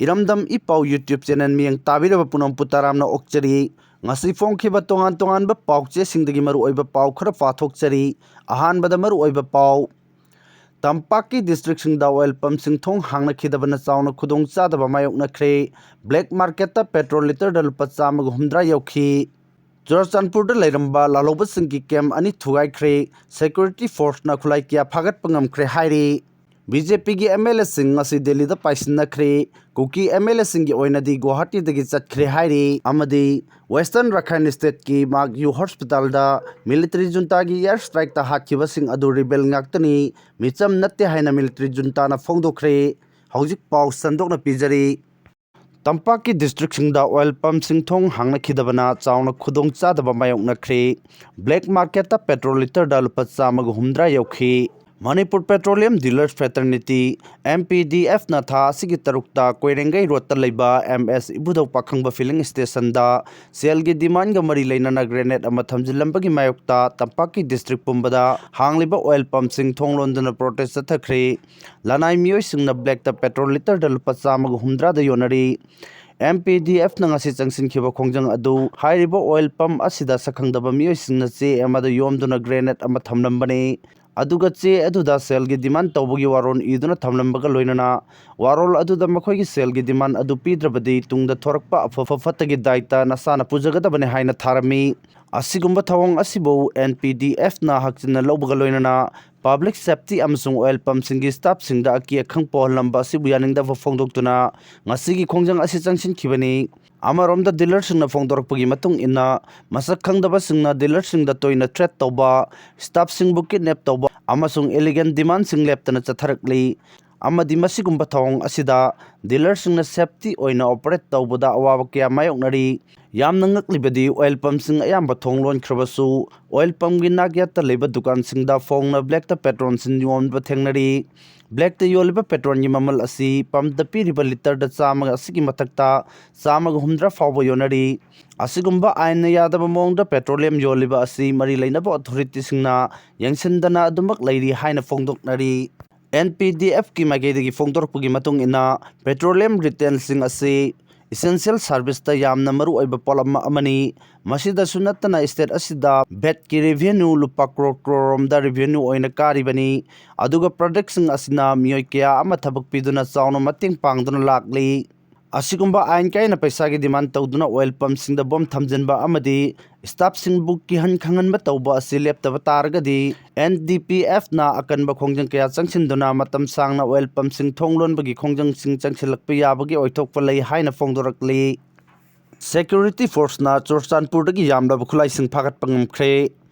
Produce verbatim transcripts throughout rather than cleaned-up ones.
ꯏꯔꯝꯗꯝ ꯏ ꯄꯥꯎ YouTube channel ꯃꯤꯌꯦꯡ ꯇꯥꯕꯤꯔꯕ ꯄꯨꯝꯅꯃꯛꯄꯨ ꯇꯔꯥꯝꯅ ꯑꯣꯛꯆꯔꯤ꯫ ꯉꯁꯤ ꯐꯣꯡꯈꯤꯕ ꯇꯣꯉꯥꯟ ꯇꯣꯉꯥꯟꯕ ꯄꯥꯎ ꯆꯦꯁꯤꯡꯗꯒꯤ ꯃꯔꯨꯑꯣꯏꯕ ꯄꯥꯎ ꯈꯔ ꯄꯥꯊꯣꯛꯆꯔꯤ꯫ ꯑꯍꯥꯟꯕꯗ ꯃꯔꯨꯑꯣꯏꯕ ꯄꯥꯎ꯫ ꯇꯝꯄꯥꯛꯀꯤ districtꯁꯤꯡꯗ oil pumpꯁꯤꯡ ꯊꯣꯡ ꯍꯥꯡꯅꯈꯤꯗꯕꯅ ꯆꯥꯎꯅ ꯈꯨꯗꯣꯡꯆꯥꯗꯕ ꯃꯥꯌꯣꯛꯅꯈ꯭ꯔꯦ꯫ Black marketꯇ petrol literꯗ ꯂꯨꯄꯥ ꯆꯥꯝꯃꯒ ꯍꯨꯝꯗ꯭ꯔꯥ ꯌꯧꯈꯤ꯫ ꯆꯨꯔꯆꯥꯟꯄꯨꯔꯗ ꯂꯩꯔꯝꯕ ꯂꯥꯜꯍꯧꯕꯁꯤꯡꯒꯤ camp ꯑꯅꯤ ꯊꯨꯒꯥꯏꯈ꯭ꯔꯦ꯫ Security forceꯅ ꯈꯨꯠꯂꯥꯏ ꯀꯌꯥ ꯐꯥꯒꯠꯄ ꯉꯝꯈ꯭ꯔꯦ ꯍꯥꯏꯔꯤ꯫ BJPꯒꯤ MLAꯁꯤꯡ ꯉꯁꯤ ꯗꯦꯜꯂꯤꯗ ꯄꯥꯏꯁꯤꯟꯅꯈ꯭ꯔꯦ꯫ ꯀꯨꯀꯤ MLAꯁꯤꯡꯒꯤ ꯑꯣꯏꯅꯗꯤ ꯒꯨꯋꯥꯍꯥꯇꯤꯗꯒꯤ ꯆꯠꯈ꯭ꯔꯦ ꯍꯥꯏꯔꯤ꯫ ꯑꯃꯗꯤ Western Rakhine Stateꯀꯤ ꯃꯥꯛꯌꯨ hospitalꯗ military juntaꯒꯤ air strikeꯇ ꯍꯥꯠꯈꯤꯕꯁꯤꯡ ꯑꯗꯨ rebel ꯉꯥꯛꯇꯅꯤ, ꯃꯤꯆꯝ ꯅꯠꯇꯦ ꯍꯥꯏꯅ military juntaꯅ ꯐꯣꯡꯗꯣꯛꯈ꯭ꯔꯦ꯫ ꯍꯧꯖꯤꯛ ꯄꯥꯎ ꯁꯟꯗꯣꯛꯅ ꯄꯤꯖꯔꯤ꯫ ꯇꯝꯄꯥꯛꯀꯤ districtꯁꯤꯡꯗ oil pumpꯁꯤꯡ ꯊꯣꯡ ꯍꯥꯡꯅꯈꯤꯗꯕꯅ ꯆꯥꯎꯅ ꯈꯨꯗꯣꯡꯆꯥꯗꯕ ꯃꯥꯌꯣꯛꯅꯈ꯭ꯔꯦ꯫ Black marketꯇ petrol literꯗ ꯂꯨꯄꯥ ꯆꯥꯝꯃꯒ ꯍꯨꯝꯗ꯭ꯔꯥ ꯌꯧꯈꯤ꯫ Manipur Petroleum Dealers Fraternity, MPDFꯅ ꯊꯥ ꯑꯁꯤꯒꯤ ꯇꯔꯨꯛꯇ ꯀꯣꯏꯔꯦꯡꯒꯩ roadꯇ ꯂꯩꯕ MS ꯏꯕꯨꯙꯧ ꯄꯥꯈꯪꯕ filling stationꯗ ꯁꯦꯜꯒꯤ demandꯒ ꯃꯔꯤ ꯂꯩꯅꯅ grenade ꯑꯃ ꯊꯝꯖꯤꯜꯂꯝꯕꯒꯤ ꯃꯥꯌꯣꯛꯇ ꯇꯝꯄꯥꯛꯀꯤ district ꯄꯨꯝꯕꯗ ꯍꯥꯡꯂꯤꯕ oil pumpꯁꯤꯡ ꯊꯣꯡ ꯂꯣꯟꯗꯨꯅ protest ꯆꯠꯊꯈ꯭ꯔꯦ꯫ ꯂꯅꯥꯏ ꯃꯤꯑꯣꯏꯁꯤꯡꯅ blackꯇ petrol literꯗ ꯂꯨꯄꯥ ꯆꯥꯝꯃꯒ ꯍꯨꯝꯗ꯭ꯔꯥꯗ ꯌꯣꯟꯅꯔꯤ꯫ MPDFꯅ ꯉꯁꯤ ꯆꯪꯁꯤꯟꯈꯤꯕ ꯈꯣꯡꯖꯪ ꯑꯗꯨ ꯍꯥꯏꯔꯤꯕ oil pump ꯑꯁꯤꯗ ꯁꯛꯈꯪꯗꯕ ꯃꯤꯑꯣꯏꯁꯤꯡꯅ ꯆꯦ ꯑꯃꯗ ꯌꯣꯝꯗꯨꯅ grenade ꯑꯃ ꯊꯝꯂꯝꯕꯅꯤ꯫ ꯑꯗꯨꯒ ꯆꯦ ꯑꯗꯨꯗ ꯁꯦꯜꯒꯤ demand ꯇꯧꯕꯒꯤ ꯋꯥꯔꯣꯜ ꯏꯗꯨꯅ ꯊꯝꯂꯝꯕꯒ ꯂꯣꯏꯅꯅ ꯋꯥꯔꯣꯜ ꯑꯗꯨꯗ ꯃꯈꯣꯏꯒꯤ ꯁꯦꯜꯒꯤ demand ꯑꯗꯨ ꯄꯤꯗ꯭ꯔꯕꯗꯤ ꯇꯨꯡꯗ ꯊꯣꯔꯛꯄ ꯑꯐ ꯐꯠꯇꯒꯤ ꯗꯥꯏꯇ ꯅꯁꯥꯅ ꯄꯨꯖꯒꯗꯕꯅꯤ ꯍꯥꯏꯅ ꯊꯥꯔꯝꯃꯤ꯫ ꯑꯁꯤꯒꯨꯝꯕ ꯊꯧꯑꯣꯡ ꯑꯁꯤꯕꯨ NPDFꯅ ꯍꯛꯆꯤꯟꯅ ꯂꯧꯕꯒ ꯂꯣꯏꯅꯅ public safety ꯑꯃꯁꯨꯡ oil pumpꯁꯤꯡꯒꯤ staffꯁꯤꯡꯗ ꯑꯀꯤ ꯑꯈꯪ ꯄꯣꯛꯍꯜꯂꯝꯕ ꯑꯁꯤꯕꯨ ꯌꯥꯅꯤꯡꯗꯕ ꯐꯣꯡꯗꯣꯛꯇꯨꯅ ꯉꯁꯤꯒꯤ ꯈꯣꯡꯖꯪ ꯑꯁꯤ ꯆꯪꯁꯤꯟꯈꯤꯕꯅꯤ꯫ ꯑꯃꯔꯣꯝꯗ dealerꯁꯤꯡꯅ ꯐꯣꯡꯗꯣꯔꯛꯄꯒꯤ ꯃꯇꯨꯡ ꯏꯟꯅ ꯃꯁꯛ ꯈꯪꯗꯕꯁꯤꯡꯅ dealerꯁꯤꯡꯗ ꯇꯣꯏꯅ threat ꯇꯧꯕ, staffꯁꯤꯡꯕꯨ kidnap ꯇꯧꯕ ꯑꯃꯁꯨꯡ illegal demandꯁꯤꯡ ꯂꯦꯞꯇꯅ ꯆꯠꯊꯔꯛꯂꯤ꯫ ꯑꯃꯗꯤ ꯃꯁꯤꯒꯨꯝꯕ ꯊꯧꯑꯣꯡ ꯑꯁꯤꯗ dealerꯁꯤꯡꯅ safety ꯑꯣꯏꯅ operate ꯇꯧꯕꯗ ꯑꯋꯥꯕ ꯀꯌꯥ ꯃꯥꯌꯣꯛꯅꯔꯤ꯫ ꯌꯥꯝꯅ ꯉꯛꯂꯤꯕꯗꯤ oil pumpꯁꯤꯡ ꯑꯌꯥꯝꯕ ꯊꯣꯡ ꯂꯣꯟꯈ꯭ꯔꯕꯁꯨ oil pumpꯒꯤ ꯅꯥꯛꯌꯦꯠꯇ ꯂꯩꯕ ꯗꯨꯀꯥꯟꯁꯤꯡꯗ ꯐꯣꯡꯅ blackꯇ petrolꯁꯤꯡ ꯌꯣꯟꯕ ꯊꯦꯡꯅꯔꯤ꯫ Blackꯇ ꯌꯣꯜꯂꯤꯕ petrolꯒꯤ ꯃꯃꯜ ꯑꯁꯤ pumpꯇ ꯄꯤꯔꯤꯕ literꯗ ꯆꯥꯝꯃ ꯑꯁꯤꯒꯤ ꯃꯊꯛꯇ ꯆꯥꯝꯃꯒ ꯍꯨꯝꯗ꯭ꯔꯥ ꯐꯥꯎꯕ ꯌꯣꯟꯅꯔꯤ꯫ ꯑꯁꯤꯒꯨꯝꯕ ꯑꯥꯏꯟꯅ ꯌꯥꯗꯕ ꯃꯑꯣꯡꯗ petroleum ꯌꯣꯜꯂꯤꯕ ꯑꯁꯤ ꯃꯔꯤ ꯂꯩꯅꯕ authorityꯁꯤꯡꯅ ꯌꯦꯡꯁꯤꯟꯗꯅ ꯑꯗꯨꯃꯛ ꯂꯩꯔꯤ ꯍꯥꯏꯅ ꯐꯣꯡꯗꯣꯛꯅꯔꯤ꯫ ꯑꯦꯟ ꯄꯤ ꯗꯤ ꯑꯦꯐꯀꯤ ꯃꯥꯏꯀꯩꯗꯒꯤ ꯐꯣꯡꯗꯣꯔꯛꯄꯒꯤ ꯃꯇꯨꯡ ꯏꯟꯅ, petroleum retailꯁꯤꯡ ꯑꯁꯤ essential serviceꯇ ꯌꯥꯝꯅ ꯃꯔꯨꯑꯣꯏꯕ ꯄꯣꯠꯂꯝ ꯑꯃꯅꯤ꯫ ꯃꯁꯤꯗꯁꯨ ꯅꯠꯇꯅ, state ꯑꯁꯤꯗ vatꯀꯤ revenue ꯂꯨꯄꯥ ꯀ꯭ꯔꯣꯔ ꯀ꯭ꯔꯣꯔ ꯔꯣꯝꯗ revenue ꯑꯣꯏꯅ ꯀꯥꯔꯤꯕꯅꯤ꯫ ꯑꯗꯨꯒ productꯁꯤꯡ ꯑꯁꯤꯅ ꯃꯤꯑꯣꯏ ꯀꯌꯥ ꯑꯃ ꯊꯕꯛ ꯄꯤꯗꯨꯅ ꯆꯥꯎꯅ ꯃꯇꯦꯡ ꯄꯥꯡꯗꯨꯅ ꯂꯥꯛꯂꯤ꯫ ꯑꯁꯤꯒꯨꯝꯕ ꯑꯥꯏꯟ ꯀꯥꯏꯅ ꯄꯩꯁꯥꯒꯤ demand ꯇꯧꯗꯨꯅ oil pumpꯁꯤꯡꯗ bomb ꯊꯝꯖꯤꯟꯕ ꯑꯃꯗꯤ staffꯁꯤꯡꯕꯨ ꯀꯤꯍꯟ ꯈꯪꯍꯟꯕ ꯇꯧꯕ ꯑꯁꯤ ꯂꯦꯞꯇꯕ ꯇꯥꯔꯒꯗꯤ, ꯑꯦꯟ ꯗꯤ ꯄꯤ ꯑꯦꯐꯅ ꯑꯀꯟꯕ ꯈꯣꯡꯖꯪ ꯀꯌꯥ ꯆꯪꯁꯤꯟꯗꯨꯅ ꯃꯇꯝ ꯁꯥꯡꯅ oil pumpꯁꯤꯡ ꯊꯣꯡ ꯂꯣꯟꯕꯒꯤ ꯈꯣꯡꯖꯪꯁꯤꯡ ꯆꯪꯁꯤꯜꯂꯛꯄ ꯌꯥꯕꯒꯤ ꯑꯣꯏꯊꯣꯛꯄ ꯂꯩ ꯍꯥꯏꯅ ꯐꯣꯡꯗꯣꯔꯛꯂꯤ꯫ Security forceꯅ ꯆꯨꯔꯆꯥꯟꯄꯨꯔꯗꯒꯤ ꯌꯥꯝꯂꯕ ꯈꯨꯠꯂꯥꯏꯁꯤꯡ ꯐꯥꯒꯠꯄ ꯉꯝꯈ꯭ꯔꯦ꯫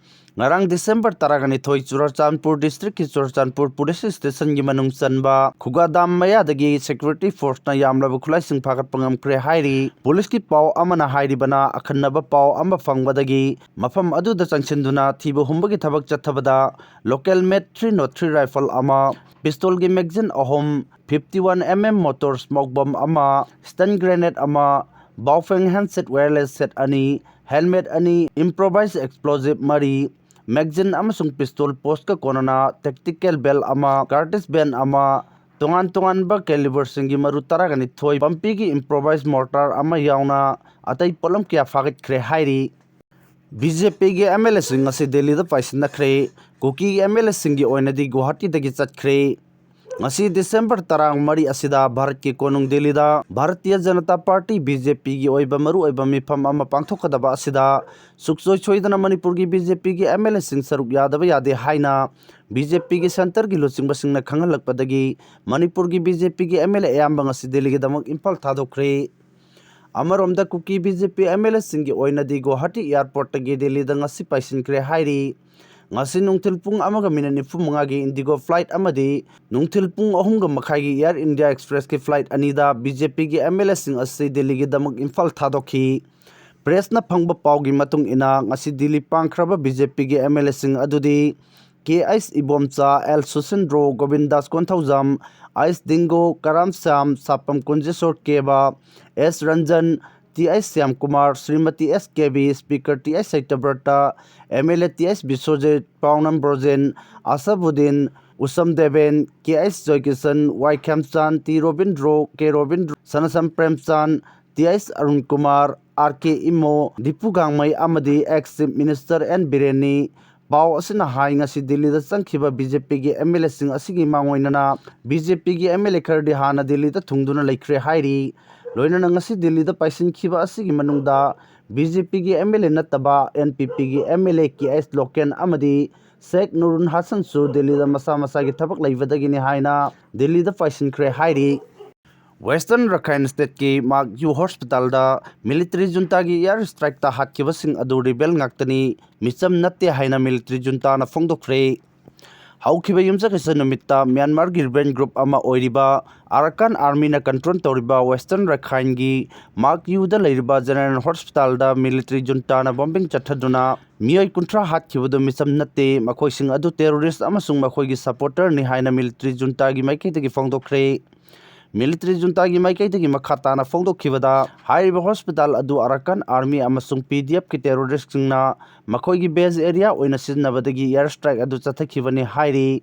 ꯉꯔꯥꯡ December ꯇꯔꯥꯅꯤꯊꯣꯏ, ꯆꯨꯔꯆꯥꯟꯄꯨꯔ districtꯀꯤ ꯆꯨꯔꯆꯥꯟꯄꯨꯔ police stationꯒꯤ ꯃꯅꯨꯡ ꯆꯟꯕ ꯈꯨꯒꯥꯗꯥꯝ ꯃꯌꯥꯗꯒꯤ security forceꯅ ꯌꯥꯝꯂꯕ ꯈꯨꯠꯂꯥꯏꯁꯤꯡ ꯐꯥꯒꯠꯄ ꯉꯝꯈ꯭ꯔꯦ ꯍꯥꯏꯔꯤ꯫ Policeꯀꯤ ꯄꯥꯎ ꯑꯃꯅ ꯍꯥꯏꯔꯤꯕꯅ, ꯑꯈꯟꯅꯕ ꯄꯥꯎ ꯑꯃ ꯐꯪꯕꯗꯒꯤ ꯃꯐꯝ ꯑꯗꯨꯗ ꯆꯪꯁꯤꯟꯗꯨꯅ ꯊꯤꯕ ꯍꯨꯝꯕꯒꯤ ꯊꯕꯛ ꯆꯠꯊꯕꯗ local made three nought three rifle ꯑꯃ, pistolꯒꯤ magazine ꯑꯍꯨꯝ, fifty one M M motor smoke bomb ꯑꯃ, stun grenade ꯑꯃ, Baofeng handset wireless set ꯑꯅꯤ, helmet ꯑꯅꯤ, improvised explosive ꯃꯔꯤ, magazine ꯑꯃꯁꯨꯡ pistol pouchꯀ ꯀꯣꯟꯅꯅ tactical belt ꯑꯃ, cartridge band ꯑꯃ, ꯇꯣꯉꯥꯟ ꯇꯣꯉꯥꯟꯕ caliberꯁꯤꯡꯒꯤ ꯃꯔꯨ ꯇꯔꯥꯅꯤꯊꯣꯏ ꯄꯝꯄꯤꯒꯤ improvised mortar ꯑꯃ ꯌꯥꯎꯅ ꯑꯇꯩ ꯄꯣꯠꯂꯝ ꯀꯌꯥ ꯐꯥꯒꯠꯈ꯭ꯔꯦ ꯍꯥꯏꯔꯤ꯫ ꯕꯤ ꯖꯦ ꯄꯤꯒꯤ ꯑꯦꯝ ꯑꯦꯜ ꯑꯦꯁꯤꯡ ꯑꯁꯤ ꯗꯦꯜꯂꯤꯗ ꯄꯥꯏꯁꯤꯟꯅꯈ꯭ꯔꯦ꯫ ꯀꯨꯀꯤꯒꯤ ꯑꯦꯝ ꯑꯦꯜ ꯑꯦꯁꯤꯡꯒꯤ ꯑꯣꯏꯅꯗꯤ ꯒꯨꯋꯥꯍꯥꯇꯤꯗꯒꯤ ꯆꯠꯈ꯭ꯔꯦ꯫ ꯉꯁꯤ December ꯇꯔꯥꯃꯔꯤ ꯑꯁꯤꯗ ꯚꯥꯔꯠꯀꯤ ꯀꯣꯅꯨꯡ ꯗꯦꯜꯂꯤꯗ Bharatiya Janata party, B J ꯄꯤꯒꯤ ꯑꯣꯏꯕ ꯃꯔꯨꯑꯣꯏꯕ ꯃꯤꯐꯝ ꯑꯃ ꯄꯥꯡꯊꯣꯛꯀꯗꯕ ꯑꯁꯤꯗ ꯁꯨꯛꯁꯣꯏ ꯁꯣꯏꯗꯅ ꯃꯅꯤꯄꯨꯔꯒꯤ ꯕꯤ ꯖꯦ ꯄꯤꯒꯤ ꯑꯦꯝ ꯑꯦꯜ ꯑꯦꯁꯤꯡ ꯁꯔꯨꯛ ꯌꯥꯗꯕ ꯌꯥꯗꯦ ꯍꯥꯏꯅ ꯕꯤ ꯖꯦ ꯄꯤꯒꯤ centreꯒꯤ ꯂꯨꯆꯤꯡꯕꯁꯤꯡꯅ ꯈꯪꯍꯜꯂꯛꯄꯗꯒꯤ ꯃꯅꯤꯄꯨꯔꯒꯤ ꯕꯤ ꯖꯦ ꯄꯤꯒꯤ ꯑꯦꯝ ꯑꯦꯜ ꯑꯦ ꯑꯌꯥꯝꯕ ꯉꯁꯤ ꯗꯦꯜꯂꯤꯒꯤꯗꯃꯛ ꯏꯝꯐꯥꯜ ꯊꯥꯗꯣꯛꯈ꯭ꯔꯦ꯫ ꯑꯃꯔꯣꯝꯗ ꯀꯨꯀꯤ B J P M L ꯑꯦꯁꯤꯡꯒꯤ ꯑꯣꯏꯅꯗꯤ ꯒꯨꯋꯥꯍꯥꯇꯤ airportꯇꯒꯤ ꯗꯦꯜꯂꯤꯗ ꯉꯁꯤ ꯄꯥꯏꯁꯤꯟꯈ꯭ꯔꯦ ꯍꯥꯏꯔꯤ꯫ ꯉꯁꯤ ꯅꯨꯡꯊꯤꯜ ꯄꯨꯡ ꯑꯃꯒ minute ꯅꯤꯐꯨ ꯃꯉꯥꯒꯤ IndiGo flight ꯑꯃꯗꯤ ꯅꯨꯡꯊꯤꯜ ꯄꯨꯡ ꯑꯍꯨꯝꯒ ꯃꯈꯥꯏꯒꯤ Air India Expressꯀꯤ flight ꯑꯅꯤꯗ ꯕꯤ ꯖꯦ ꯄꯤꯒꯤ ꯑꯦꯝ ꯑꯦꯜ ꯑꯦꯁꯤꯡ ꯑꯁꯤ ꯗꯦꯜꯂꯤꯒꯤꯗꯃꯛ ꯏꯝꯐꯥꯜ ꯊꯥꯗꯣꯛꯈꯤ꯫ Pressꯅ ꯐꯪꯕ ꯄꯥꯎꯒꯤ ꯃꯇꯨꯡ ꯏꯟꯅ, ꯉꯁꯤ ꯗꯤꯜꯂꯤ ꯄꯥꯡꯈ꯭ꯔꯕ ꯕꯤ ꯖꯦ ꯄꯤꯒꯤ ꯑꯦꯝ ꯑꯦꯜ ꯑꯦꯁꯤꯡ ꯑꯗꯨꯗꯤ K H Ibomcha, L Susindro, Govindas Konthoujam, H Dingo, Karam Shyam, Sapam Kunjeswor Keba, S Ranjan, T H Shyamkumar, Shrimati S Kebi, Speaker T H Satyabrata, M L A T H Biswajit, Paonam Brojen, Asabuddin, Usham Deben, K H Joykishan, Y Khemchand, T Robindro, K Robindro, Sanasam Premchand, T H Arun Kumar, R K Imo, Dipu ꯒꯥꯡꯃꯩ ꯑꯃꯗꯤ ex Chief Minister ꯑꯦꯟ ꯕꯤꯔꯦꯟꯅꯤ꯫ ꯄꯥꯎ ꯑꯁꯤꯅ ꯍꯥꯏ, ꯉꯁꯤ ꯗꯤꯜꯂꯤꯗ ꯆꯪꯈꯤꯕ B J ꯄꯤꯒꯤ M L ꯑꯦꯁꯤꯡ ꯑꯁꯤꯒꯤ ꯃꯥꯡꯑꯣꯏꯅꯅ B J ꯄꯤꯒꯤ ꯑꯦꯝ ꯑꯦꯜ ꯑꯦ ꯈꯔꯗꯤ ꯍꯥꯟꯅ ꯗꯤꯜꯂꯤꯗ ꯊꯨꯡꯗꯨꯅ ꯂꯩꯈ꯭ꯔꯦ ꯍꯥꯏꯔꯤ꯫ ꯂꯣꯏꯅꯅ ꯉꯁꯤ ꯗꯤꯜꯂꯤꯗ ꯄꯥꯏꯁꯤꯟꯈꯤꯕ ꯑꯁꯤꯒꯤ ꯃꯅꯨꯡꯗ ꯕꯤ ꯖꯦ ꯄꯤꯒꯤ ꯑꯦꯝ ꯑꯦꯜ ꯑꯦ ꯅꯠꯇꯕ ꯑꯦꯟ ꯄꯤ ꯄꯤꯒꯤ M L A K H local ꯑꯃꯗꯤ ꯁꯦꯈ ꯅꯨꯔꯨꯟ ꯍꯥꯁꯟꯁꯨ ꯗꯤꯜꯂꯤꯗ ꯃꯁꯥ ꯃꯁꯥꯒꯤ ꯊꯕꯛ ꯂꯩꯕꯗꯒꯤꯅꯤ ꯍꯥꯏꯅ ꯗꯤꯜꯂꯤꯗ ꯄꯥꯏꯁꯤꯟꯈ꯭ꯔꯦ ꯍꯥꯏꯔꯤ꯫ Western Rakhine Stateꯀꯤ ꯃꯥꯛ ꯌꯨ ꯍꯣꯁꯄꯤꯇꯥꯜꯗ ꯃꯤꯂꯤꯇꯔꯤ ꯖꯨꯟꯇꯥꯒꯤ ꯑꯦꯌꯔ ꯁ꯭ꯇ꯭ꯔꯥꯏꯛꯇ ꯍꯥꯠꯈꯤꯕꯁꯤꯡ ꯑꯗꯨ ꯔꯤꯕꯦꯜ ꯉꯥꯛꯇꯅꯤ, ꯃꯤꯆꯝ ꯅꯠꯇꯦ ꯍꯥꯏꯅ ꯃꯤꯂꯤꯇꯔꯤ ꯖꯨꯟꯇꯥꯅ ꯐꯣꯡꯗꯣꯛꯈ꯭ꯔꯦ꯫ ꯍꯧꯈꯤꯕ ꯌꯨꯝꯁꯀꯩꯁ ꯅꯨꯃꯤꯠꯇ ꯃ꯭ꯌꯥꯟꯃꯥꯔꯒꯤ ꯔꯤꯕꯦꯜ ꯒ꯭ꯔꯨꯞ ꯑꯃ ꯑꯣꯏꯔꯤꯕ ꯑꯔꯥꯀꯥꯟ ꯑꯥꯔꯃꯤꯅ ꯀꯟꯇ꯭ꯔꯣꯜ ꯇꯧꯔꯤꯕ Western Rakhineꯒꯤ ꯃꯥꯛ ꯌꯨꯗ ꯂꯩꯔꯤꯕ ꯖꯦꯅꯔꯦꯜ ꯍꯣꯁꯄꯤꯇꯥꯜꯗ ꯃꯤꯂꯤꯇꯔꯤ ꯖꯨꯟꯇꯥꯅ ꯕꯣꯝꯕꯤꯡ ꯆꯠꯊꯗꯨꯅ ꯃꯤꯑꯣꯏ ꯀꯨꯟꯊ꯭ꯔꯥ ꯍꯥꯠꯈꯤꯕꯗꯨ ꯃꯤꯆꯝ ꯅꯠꯇꯦ, ꯃꯈꯣꯏꯁꯤꯡ ꯑꯗꯨ ꯇꯦꯔꯣꯔꯤꯁ ꯑꯃꯁꯨꯡ ꯃꯈꯣꯏꯒꯤ ꯁꯄꯣꯔꯇꯔꯅꯤ ꯍꯥꯏꯅ ꯃꯤꯂꯤꯇꯔꯤ ꯖꯨꯟꯇꯥꯒꯤ ꯃꯥꯏꯀꯩꯗꯒꯤ ꯐꯣꯡꯗꯣꯛꯈ꯭ꯔꯦ꯫ ꯃꯤꯂꯤꯇꯔꯤ ꯖꯨꯟꯇꯥꯒꯤ ꯃꯥꯏꯀꯩꯗꯒꯤ ꯃꯈꯥ ꯇꯥꯅ ꯐꯣꯡꯗꯣꯛꯈꯤꯕꯗ, ꯍꯥꯏꯔꯤꯕ ꯍꯣꯁꯄꯤꯇꯥꯜ ꯑꯗꯨ ꯑꯔꯥꯀꯥꯟ ꯑꯥꯔꯃꯤ ꯑꯃꯁꯨꯡ ꯄꯤ ꯗꯤ ꯑꯦꯐꯀꯤ ꯇꯦꯔꯣꯔꯤꯁꯁꯤꯡꯅ ꯃꯈꯣꯏꯒꯤ ꯕꯦꯖ ꯑꯦꯔꯤꯌꯥ ꯑꯣꯏꯅ ꯁꯤꯖꯤꯟꯅꯕꯗꯒꯤ ꯑꯦꯌꯔ ꯁ꯭ꯇ꯭ꯔꯥꯏꯛ ꯑꯗꯨ ꯆꯠꯊꯈꯤꯕꯅꯤ ꯍꯥꯏꯔꯤ꯫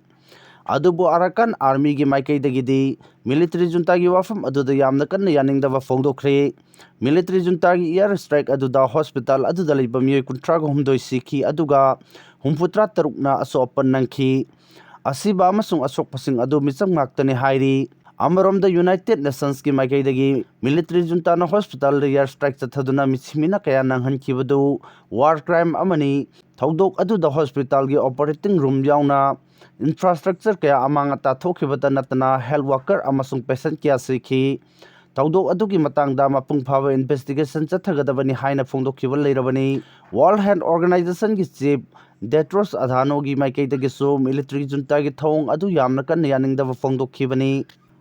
ꯑꯗꯨꯕꯨ ꯑꯔꯥꯀꯥꯟ ꯑꯥꯔꯃꯤꯒꯤ ꯃꯥꯏꯀꯩꯗꯒꯤꯗꯤ ꯃꯤꯂꯤꯇꯔꯤ ꯖꯨꯟꯇꯥꯒꯤ ꯋꯥꯐꯝ ꯑꯗꯨꯗ ꯌꯥꯝꯅ ꯀꯟꯅ ꯌꯥꯅꯤꯡꯗꯕ ꯐꯣꯡꯗꯣꯛꯈ꯭ꯔꯦ꯫ ꯃꯤꯂꯤꯇꯔꯤ ꯖꯨꯟꯇꯥꯒꯤ ꯑꯦꯌꯔ ꯁ꯭ꯇ꯭ꯔꯥꯏꯛ ꯑꯗꯨꯗ ꯍꯣꯁꯄꯤꯇꯥꯜ ꯑꯗꯨꯗ ꯂꯩꯕ ꯃꯤꯑꯣꯏ ꯀꯨꯟꯊ꯭ꯔꯥ ꯍꯨꯝꯗꯣꯏ ꯁꯤꯈꯤ, ꯑꯗꯨꯒ ꯍꯨꯝꯐꯨꯇꯔꯥ ꯇꯔꯨꯛꯅ ꯑꯁꯣꯛ ꯑꯄꯟ ꯅꯪꯈꯤ꯫ ꯑꯁꯤꯕ ꯑꯃꯁꯨꯡ ꯑꯁꯣꯛꯄꯁꯤꯡ ꯑꯗꯨ ꯃꯤꯆꯝ ꯉꯥꯛꯇꯅꯤ ꯍꯥꯏꯔꯤ꯫ ꯑꯃꯔꯣꯝꯗ, ꯌꯨꯅꯥꯏꯇꯦꯗ ꯅꯦꯁꯟꯁꯀꯤ ꯃꯥꯏꯀꯩꯗꯒꯤ ꯃꯤꯂꯤꯇꯔꯤ ꯖꯨꯟꯇꯥꯅ ꯍꯣꯁꯄꯤꯇꯥꯜꯗ ꯑꯦꯌꯔ ꯁ꯭ꯇ꯭ꯔꯥꯏꯛ ꯆꯠꯊꯗꯨꯅ ꯃꯤꯁꯤ ꯃꯤꯅꯥ ꯀꯌꯥ ꯅꯪꯍꯟꯈꯤꯕꯗꯨ ꯋꯥꯔ ꯀ꯭ꯔꯥꯏꯝ ꯑꯃꯅꯤ꯫ ꯊꯧꯗꯣꯛ ꯑꯗꯨꯗ ꯍꯣꯁꯄꯤꯇꯥꯜꯒꯤ ꯑꯣꯄꯔꯦꯇꯤꯡ ꯔꯨꯝ ꯌꯥꯎꯅ ꯏꯟꯐ꯭ꯔꯥꯁ꯭ꯇ꯭ꯔꯛꯆꯔ ꯀꯌꯥ ꯑꯃꯥꯡ ꯑꯇꯥ ꯊꯣꯛꯈꯤꯕꯇ ꯅꯠꯇꯅ ꯍꯦꯜꯊ ꯋꯥꯀꯔ ꯑꯃꯁꯨꯡ ꯄꯦꯁꯦꯟꯠ ꯀꯌꯥ ꯁꯤꯈꯤ꯫ ꯊꯧꯗꯣꯛ ꯑꯗꯨꯒꯤ ꯃꯇꯥꯡꯗ ꯃꯄꯨꯡ ꯐꯥꯕ ꯏꯟꯚꯦꯁꯇꯤꯒꯦꯁꯟ ꯆꯠꯊꯒꯗꯕꯅꯤ ꯍꯥꯏꯅ ꯐꯣꯡꯗꯣꯛꯈꯤꯕ ꯂꯩꯔꯕꯅꯤ꯫ ꯋꯥꯔꯜꯗ ꯍꯦꯜꯊ ꯑꯣꯔꯒꯅꯥꯏꯖꯦꯁꯟꯒꯤ ꯆꯤꯐ ꯇꯦꯗ꯭ꯔꯣꯁ ꯑꯙꯥꯅꯣꯒꯤ ꯃꯥꯏꯀꯩꯗꯒꯤꯁꯨ ꯃꯤꯂꯤꯇꯔꯤ ꯖꯨꯟꯇꯥꯒꯤ ꯊꯧꯑꯣꯡ ꯑꯗꯨ ꯌꯥꯝꯅ ꯀꯟꯅ ꯌꯥꯅꯤꯡꯗꯕ ꯐꯣꯡꯗꯣꯛꯈꯤꯕꯅꯤ꯫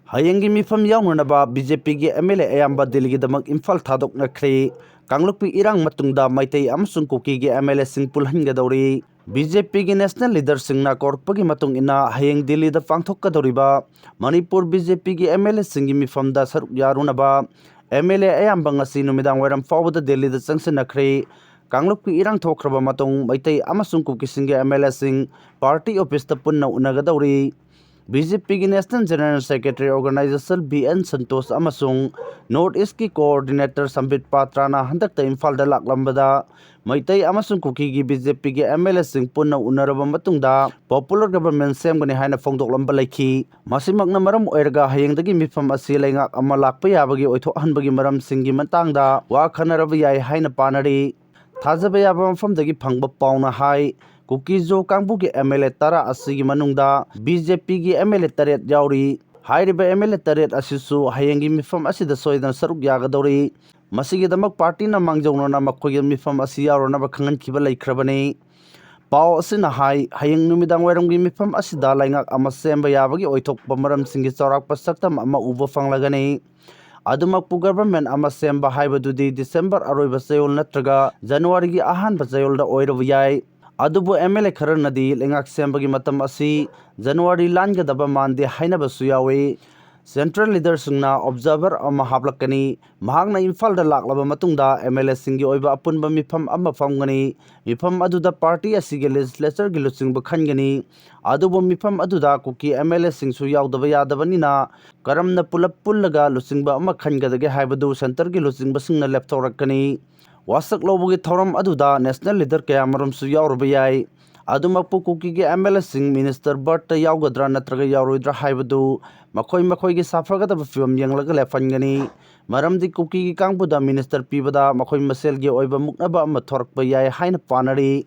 ꯍꯌꯦꯡꯒꯤ ꯃꯤꯐꯝ ꯌꯥꯎꯅꯅꯕ ꯕꯤ ꯖꯦ ꯄꯤꯒꯤ ꯑꯦꯝ ꯑꯦꯜ ꯑꯦ ꯑꯌꯥꯝꯕ ꯗꯤꯜꯂꯤꯒꯤꯗꯃꯛ ꯏꯝꯐꯥꯜ ꯊꯥꯗꯣꯛꯅꯈ꯭ꯔꯦ꯫ ꯀꯥꯡꯂꯨꯞꯀꯤ ꯏꯔꯥꯡ ꯃꯇꯨꯡꯗ ꯃꯩꯇꯩ ꯑꯃꯁꯨꯡ ꯀꯨꯀꯤꯒꯤ ꯑꯦꯝ ꯑꯦꯜ ꯑꯦꯁꯤꯡ ꯄꯨꯜꯍꯟꯒꯗꯧꯔꯤ꯫ ꯕꯤ ꯖꯦ ꯄꯤꯒꯤ ꯅꯦꯁꯅꯦꯜ ꯂꯤꯗꯔꯁꯤꯡꯅ ꯀꯧꯔꯛꯄꯒꯤ ꯃꯇꯨꯡ ꯏꯟꯅ ꯍꯌꯦꯡ ꯗꯤꯜꯂꯤꯗ ꯄꯥꯡꯊꯣꯛꯀꯗꯧꯔꯤꯕ ꯃꯅꯤꯄꯨꯔ ꯕꯤ ꯖꯦ ꯄꯤꯒꯤ ꯑꯦꯝ ꯑꯦꯜ ꯑꯦꯁꯤꯡꯒꯤ ꯃꯤꯐꯝꯗ ꯁꯔꯨꯛ ꯌꯥꯔꯨꯅꯕ ꯑꯦꯝ ꯑꯦꯜ ꯑꯦ ꯑꯌꯥꯝꯕ ꯉꯁꯤ ꯅꯨꯃꯤꯗꯥꯡ ꯋꯥꯏꯔꯝ ꯐꯥꯎꯕꯗ ꯗꯤꯜꯂꯤꯗ ꯆꯪꯁꯤꯟꯅꯈ꯭ꯔꯦ꯫ ꯀꯥꯡꯂꯨꯞꯀꯤ ꯏꯔꯥꯡ ꯊꯣꯛꯈ꯭ꯔꯕ ꯃꯇꯨꯡ ꯃꯩꯇꯩ ꯑꯃꯁꯨꯡ ꯀꯨꯀꯤꯁꯤꯡꯒꯤ ꯑꯦꯝ ꯑꯦꯜ ꯑꯦꯁꯤꯡ ꯄꯥꯔꯇꯤ ꯑꯣꯐꯤꯁꯇ ꯄꯨꯟꯅ ꯎꯅꯒꯗꯧꯔꯤ꯫ ꯕꯤ ꯖꯦ ꯄꯤꯒꯤ national general secretary organisation B N Santosh ꯑꯃꯁꯨꯡ ꯅꯣꯔꯠ ꯏꯁꯀꯤ ꯀꯣꯑꯣꯔꯗꯤꯅꯦꯇꯔ ꯁꯝꯕꯤꯠ ꯄꯥꯇ꯭ꯔꯥꯅ ꯍꯟꯗꯛꯇ ꯏꯝꯐꯥꯜꯗ ꯂꯥꯛꯂꯝꯕꯗ ꯃꯩꯇꯩ ꯑꯃꯁꯨꯡ ꯀꯨꯀꯤꯒꯤ ꯕꯤ ꯖꯦ ꯄꯤꯒꯤ ꯑꯦꯝ ꯑꯦꯜ ꯑꯦꯁꯤꯡ ꯄꯨꯟꯅ ꯎꯅꯔꯕ ꯃꯇꯨꯡꯗ ꯄꯣꯄꯨꯂꯔ ꯒꯕꯔꯃꯦꯟ ꯁꯦꯝꯒꯅꯤ ꯍꯥꯏꯅ ꯐꯣꯡꯗꯣꯛꯂꯝꯕ ꯂꯩꯈꯤ꯫ ꯃꯁꯤꯃꯛꯅ ꯃꯔꯝ ꯑꯣꯏꯔꯒ ꯍꯌꯦꯡꯗꯒꯤ ꯃꯤꯐꯝ ꯑꯁꯤ ꯂꯩꯉꯥꯛ ꯑꯃ ꯂꯥꯛꯄ ꯌꯥꯕꯒꯤ ꯑꯣꯏꯊꯣꯛꯍꯟꯕꯒꯤ ꯃꯔꯝꯁꯤꯡꯒꯤ ꯃꯇꯥꯡꯗ ꯋꯥ ꯈꯟꯅꯔꯕ ꯌꯥꯏ ꯍꯥꯏꯅ ꯄꯥꯅꯔꯤ꯫ ꯊꯥꯖꯕ ꯌꯥꯕ ꯃꯐꯝꯗꯒꯤ ꯐꯪꯕ ꯄꯥꯎꯅ ꯍꯥꯏ, ꯀꯨꯀꯤ ꯖꯣ ꯀꯥꯡꯕꯨꯒꯤ ꯑꯦꯝ ꯑꯦꯜ ꯑꯦ ꯇꯔꯥ ꯑꯁꯤꯒꯤ ꯃꯅꯨꯡꯗ ꯕꯤ ꯖꯦ ꯄꯤꯒꯤ ꯑꯦꯝ ꯑꯦꯜ ꯑꯦ ꯇꯔꯦꯠ ꯌꯥꯎꯔꯤ꯫ ꯍꯥꯏꯔꯤꯕ ꯑꯦꯝ ꯑꯦꯜ ꯑꯦ ꯇꯔꯦꯠ ꯑꯁꯤꯁꯨ ꯍꯌꯦꯡꯒꯤ ꯃꯤꯐꯝ ꯑꯁꯤꯗ ꯁꯣꯏꯗꯅ ꯁꯔꯨꯛ ꯌꯥꯒꯗꯧꯔꯤ꯫ ꯃꯁꯤꯒꯤꯗꯃꯛ ꯄꯥꯔꯇꯤꯅ ꯃꯥꯡꯖꯧꯅꯅ ꯃꯈꯣꯏꯒꯤ ꯃꯤꯐꯝ ꯑꯁꯤ ꯌꯥꯎꯔꯅꯕ ꯈꯪꯍꯟꯈꯤꯕ ꯂꯩꯈ꯭ꯔꯕꯅꯤ꯫ ꯄꯥꯎ ꯑꯁꯤꯅ ꯍꯥꯏ, ꯍꯌꯦꯡ ꯅꯨꯃꯤꯗꯥꯡ ꯋꯥꯏꯔꯝꯒꯤ ꯃꯤꯐꯝ ꯑꯁꯤꯗ ꯂꯩꯉꯥꯛ ꯑꯃ ꯁꯦꯝꯕ ꯌꯥꯕꯒꯤ ꯑꯣꯏꯊꯣꯛꯄ ꯃꯔꯝꯁꯤꯡꯒꯤ ꯆꯥꯎꯔꯥꯛꯄ ꯁꯛꯇꯝ ꯑꯃ ꯎꯕ ꯐꯪꯂꯒꯅꯤ꯫ ꯑꯗꯨꯃꯛꯄꯨ ꯒꯕꯔꯃꯦꯟ ꯑꯃ ꯁꯦꯝꯕ ꯍꯥꯏꯕꯗꯨꯗꯤ ꯗꯤꯁꯦꯝꯕꯔ ꯑꯔꯣꯏꯕ ꯆꯌꯣꯜ ꯅꯠꯇ꯭ꯔꯒ ꯖꯅꯋꯥꯔꯤꯒꯤ ꯑꯍꯥꯟꯕ ꯆꯌꯣꯜꯗ ꯑꯣꯏꯔꯕ ꯌꯥꯏ꯫ ꯑꯗꯨꯕꯨ ꯑꯦꯝ ꯑꯦꯜ ꯑꯦ ꯈꯔꯅꯗꯤ ꯂꯩꯉꯥꯛ ꯁꯦꯝꯕꯒꯤ ꯃꯇꯝ ꯑꯁꯤ ꯖꯅꯋꯥꯔꯤ ꯂꯥꯟꯒꯗꯕ ꯃꯥꯟꯗꯦ ꯍꯥꯏꯅꯕꯁꯨ ꯌꯥꯎꯏ꯫ ꯁꯦꯟꯇ꯭ꯔꯦꯜ ꯂꯤꯗꯔꯁꯤꯡꯅ ꯑꯣꯕꯖꯥꯔꯚꯔ ꯑꯃ ꯍꯥꯞꯂꯛꯀꯅꯤ꯫ ꯃꯍꯥꯛꯅ ꯏꯝꯐꯥꯜꯗ ꯂꯥꯛꯂꯕ ꯃꯇꯨꯡꯗ ꯑꯦꯝ ꯑꯦꯜ ꯑꯦꯁꯤꯡꯒꯤ ꯑꯣꯏꯕ ꯑꯄꯨꯟꯕ ꯃꯤꯐꯝ ꯑꯃ ꯐꯝꯒꯅꯤ꯫ ꯃꯤꯐꯝ ꯑꯗꯨꯗ ꯄꯥꯔꯇꯤ ꯑꯁꯤꯒꯤ ꯂꯦꯖꯤꯁꯂꯦꯆꯔꯒꯤ ꯂꯨꯆꯤꯡꯕ ꯈꯟꯒꯅꯤ꯫ ꯑꯗꯨꯕꯨ ꯃꯤꯐꯝ ꯑꯗꯨꯗ ꯀꯨꯀꯤ ꯑꯦꯝ ꯑꯦꯜ ꯑꯦꯁꯤꯡꯁꯨ ꯌꯥꯎꯗꯕ ꯌꯥꯗꯕꯅꯤꯅ ꯀꯔꯝꯅ ꯄꯨꯂꯞ ꯄꯨꯜꯂꯒ ꯂꯨꯆꯤꯡꯕ ꯑꯃ ꯈꯟꯒꯗꯒꯦ ꯍꯥꯏꯕꯗꯨ ꯁꯦꯟꯇꯔꯒꯤ ꯂꯨꯆꯤꯡꯕꯁꯤꯡꯅ ꯂꯦꯞꯊꯣꯔꯛꯀꯅꯤ꯫ ꯋꯥꯁꯛ ꯂꯧꯕꯒꯤ ꯊꯧꯔꯝ ꯑꯗꯨꯗ ꯅꯦꯁꯅꯦꯜ ꯂꯤꯗꯔ ꯀꯌꯥꯃꯔꯨꯝꯁꯨ ꯌꯥꯎꯔꯨꯕ ꯌꯥꯏ꯫ ꯑꯗꯨꯃꯛꯄꯨ ꯀꯨꯀꯤꯒꯤ ꯑꯦꯝ ꯑꯦꯜ ꯑꯦꯁꯤꯡ ꯃꯤꯅꯤꯁꯇꯔ ꯕꯔꯠꯇ ꯌꯥꯎꯒꯗ꯭ꯔꯥ ꯅꯠꯇ꯭ꯔꯒ ꯌꯥꯎꯔꯣꯏꯗ꯭ꯔꯥ ꯍꯥꯏꯕꯗꯨ ꯃꯈꯣꯏ ꯃꯈꯣꯏꯒꯤ ꯁꯥꯐꯒꯗꯕ ꯐꯤꯕꯝ ꯌꯦꯡꯂꯒ ꯂꯦꯞꯍꯟꯒꯅꯤ꯫ ꯃꯔꯝꯗꯤ ꯀꯨꯀꯤꯒꯤ ꯀꯥꯡꯕꯨꯗ ꯃꯤꯅꯤꯁꯇꯔ ꯄꯤꯕꯗ ꯃꯈꯣꯏ ꯃꯁꯦꯜꯒꯤ ꯑꯣꯏꯕ ꯃꯨꯛꯅꯕ ꯑꯃ ꯊꯣꯔꯛꯄ ꯌꯥꯏ ꯍꯥꯏꯅ ꯄꯥꯅꯔꯤ꯫